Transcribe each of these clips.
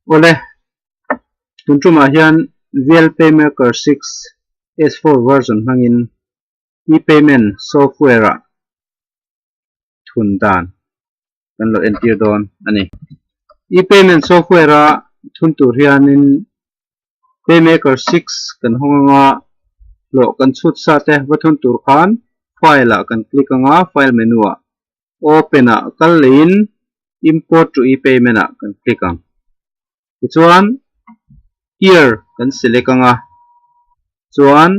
Awle, tun tumah hian VL Paymaker 6 S4 version hmangin e-payment software ah thun dan kan lo entir dawn a ni. E-payment software a thun tur hianin Paymaker 6 kan hawng anga hlawh kan chhut sa te va thun tur khan file ah kan click anga file menu ah Open ah kal leiin Import to e-payment ah kan click ang. Tichuan Year kan select anga chuan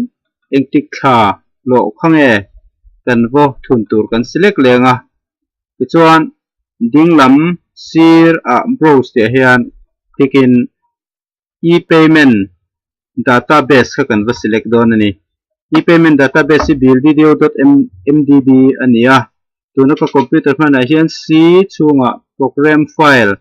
engtik thla hlawh kha nge kan vaw thun tur kan select leh anga tichuan ding lam sir ah Browse tih ah hian click in E-payment database kha kan va select dawn a ni. E-payment database hi billddeo.mdb a ni a, tuna ka computer hmanah hian C chhungah program file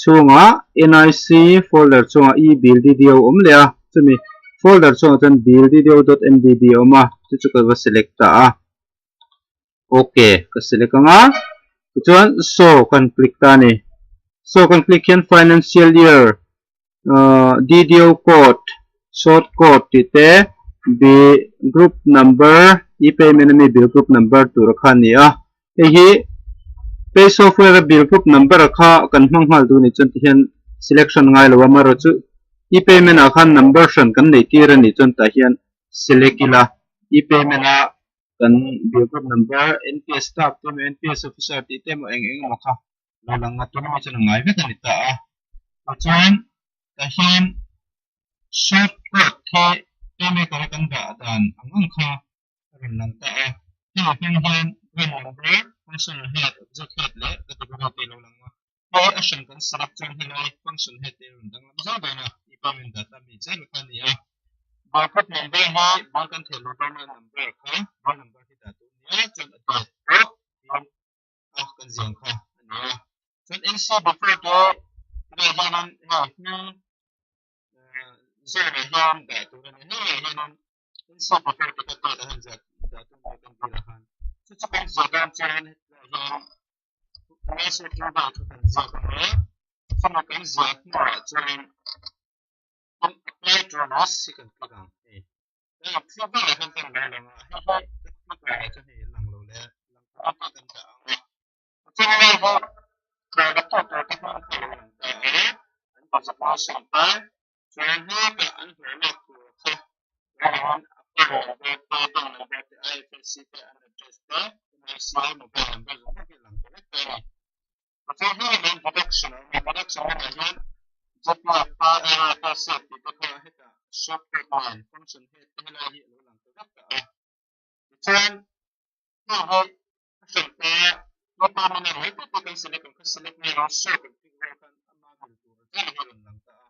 chhungah nic folder chungah ebillddeo awm leh a, chumi folder chungah chuan billddeo.mdb a awm a, chu chu ka va select ta a. Ok, ka select ang a, tichuan show kan click ta a ni. Show kan click hian financial year DDO code, short code tih te, bill group number, e-payment ami bill group number tur a kha a ni a. Hei hi pay software a bill group number a kha kan hmang nghal duh ni chuan tihian selection ngai lo a, amaherawhchu e-payment ah khan number hran kan nei tir a nih chuan tah hian select ila e-payment a kan bill group number NPS staff te emaw NPS officer tih te emaw eng eng emaw kha lo lang a tuna mi chuan a ngai vek a ni ta a tichuan tah hian short code khi paymaker a kan dah dan ang ang kha a rawn lang ta a hemi hmang hian brand number function head object head leh category te a lo lang a hei a hran kan select chuan helai function head te a rawn danglam zel dawn a department data mi zel kha a ni a. Barcode number hi bar kan theih loh dawn a number kha bar number hi dah tur nia chuan a date pawh tin a kan ziang kha a ni a chuan NC before te tunah hianin hei hming zawnah hian dah tur a ni hengah hianin NC before te kha date a han ziah dah tur nia kan bilah khan chu chu kan ziah dawn chuan hetlaiah hian Malaysia approval kha kan ziak ang a chumi kan ziah hnuah chuan Kan apply to nos hi kan click ang hei. Kan apply velah hian kan lo lang a, hei hi ka click lah ah chuan hei a lang lo leh lang tur a kan dah ang a. Tichuan hei hi product tur te hmang kha a lo lang ta a, an designation te chuan hetah an hlawh lak tur kha lo lang in apparel te, paybill number te, IFSC te, an address te, NIC mobile number zawng zawng hi a lang ta vek ta a ni. Pathian hi lei deduction a awm a, deduction lamah hian Jepla pa era pa set tih te kha hetah short code nen function head te helai hi a lo lang ta vek ta a. Tichuan heng hi a hran ta a, mi pa mana mai te te kan select ang kha select nge rawh show kan click vel khan ama vel tur a vel hi a rawn lang ta a.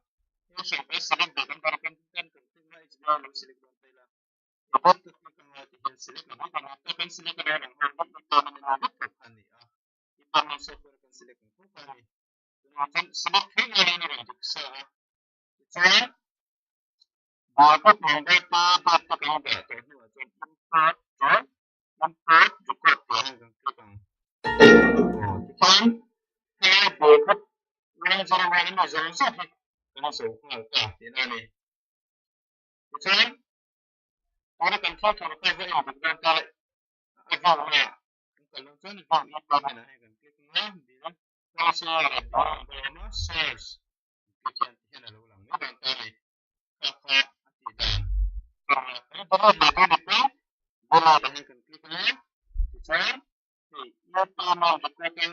Heng hran ta select ve kan kan kan kan click na HBR lo select dawn ta ila robot ka click anga ti hian select ang vek anga ta kan select a lo lang ho vek mi pa mana vek tawp kha a ni a. Department software kan select ang khawp a ni. Tunah chuan select theih ngaiin a rawn dik sa a. Tichuan, barcode number te date te kan dah tawh hnuah chuan import to import record tih ah hian kan click ang. Tichuan, helai barcode 101 emaw zawng zawng hi kan zo nghal ta tihna a ni. Tichuan, tuna kan thil thawh kha va en dik dawn ta a vang a. Kan kal loh chuan bank i payment ah hian kan click ang a, bill transfer leh bank dawna source kan click hian ti hian a lo lang mai dawn ta a ni. Kha kha a tih dan tur leh kan delete leh dawn ni pawh delete ah hian kan click ang a, tichuan hei i payment record a delete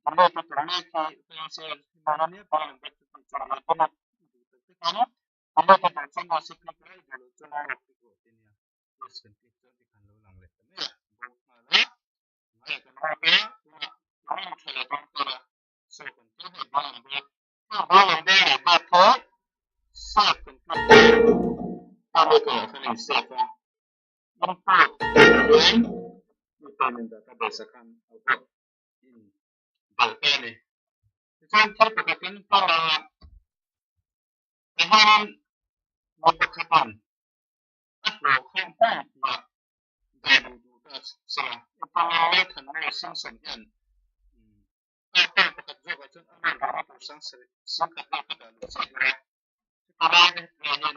a tur mek hi transfer hi hman a nia bank number te tih chhuah leh delete i duh tak te khan delete a tur chuan a click rawh i duh loh chuan a click rawh ti nia. Yes kan click chuan tikhan lo lang leh ta mai a, bo nghal a, ngai kan rawk a, tunah ram tha leh dawn ta a, so kan tia hei bal ang bawk, heng bal ang bawk leh bak kha save kan click a, a leh ah khan a in save a, import hian e-payment database ah khan a vote in bal ta a ni. Tichuan thil pakhat kan tar a, tihianin mi pakhatin A hlawh khawm hmang tia dah duh duh ta sela, Ephraim leh Thanmawia Samson hian a pawl pakhat zawkah chuan a man ringawt a. tur 70,000 vel kha dah luh chiah dawn a. Chutah lai hian hetiang hian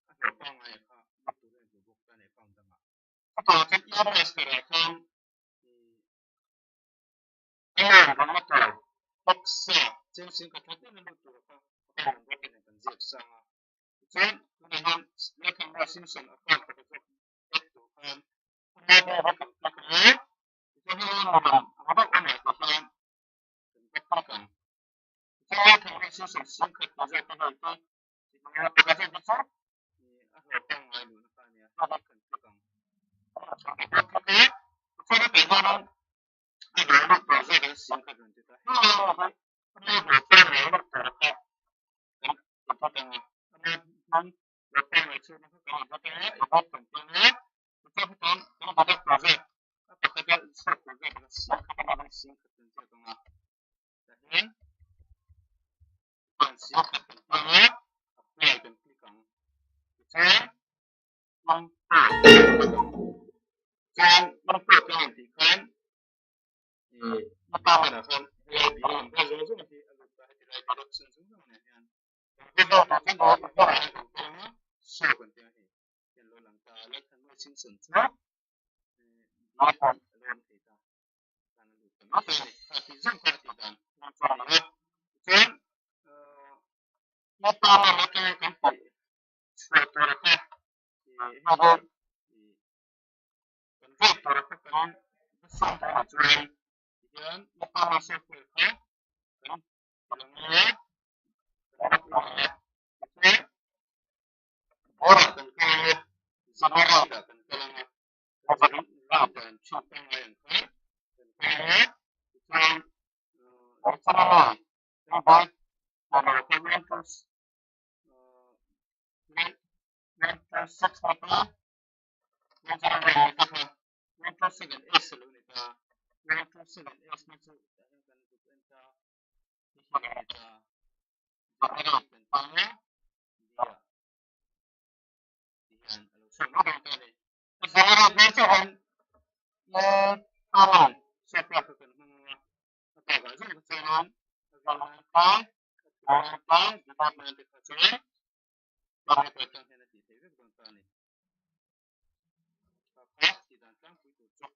a hlawh pangngai kha lut turin a duh bawk ta a ni account dangah. Chutah chuan e-master ah khan a loan rawnna tur box sa cheng 10,000 tha deuhin lut tur kha account number te nen kan ziak sang a. Tichuan tunah hian Lalthanmawia Simpson account pakhat zawk add tur khan a mobile kha kan click ang a, tichuan hei hi midang ang deuh a nih tih hian kan va click ang. Tichuan Lalthanmawia Simpson 10,000 tih zawk hi hei te pakhat zawk hi chu a hlawh pangngai luhna kha a nia, hei hi kan click ang. Kan click a, tichuan hetah hianin a hlawh lut tur zawk in 10,000 rawn ti ta. Hei hi a hlawh pangngai lut tur kha kan ti phawt ang a, a hmang hlawh pangngai chhunga kha kan ti phawt ang a, i vote kan ti ang a, tichuan hetiang kan vote tur zawk a pakhat a chhuak tur zawk kha 10,000 a nih 10,000 kan ziak ang a, tah hian tichuan 10,000 kan ti ang a, apply kan click ang, tichuan import kan click ang, tichuan import kan tih khan Department ah khan helai bill an vel zawng zawng hi a lut ta heti lai deduction zawng zawng nen hian kan va zawk ah khan a var ah hian kan kal anga show kan tia hei hian lo lang ta a Lalthanmawia Simpson chu bill pawh a lo awm thei ta tan a lut ta mai ta a ni kha tih zawng kha a tih dan hmang chu a ni a tichuan department atanga kan tih chhuah tur kha hei hi kan vote tur kha kan va sawm dawn ah chuan tihian Obama software kha kan ti lang a, kan va puang a, tichuan board ah kan kal ang a, generate ah kan kal ang a, kan generate dan thin pangngai ang kha kan kal ang a, tichuan Obama kan vote tur lo kha 126 na 127S a lo ni ta, 127S na chu tah hian kan zuk en ta, hei hi a lo ni ta, generate kan hmang a, dia ti hian a lo chhuak mai dawn ta a ni. A generate dawn chiah hian e-payment software kha kan hmang ang a, a bakah zawng kha chuanin a zawng nan te, a thu nan te, debug nan te kha chuan parameter atang hian a tih theih vek dawn ta a ni. Kha kha tih dan tlangpui tur chu.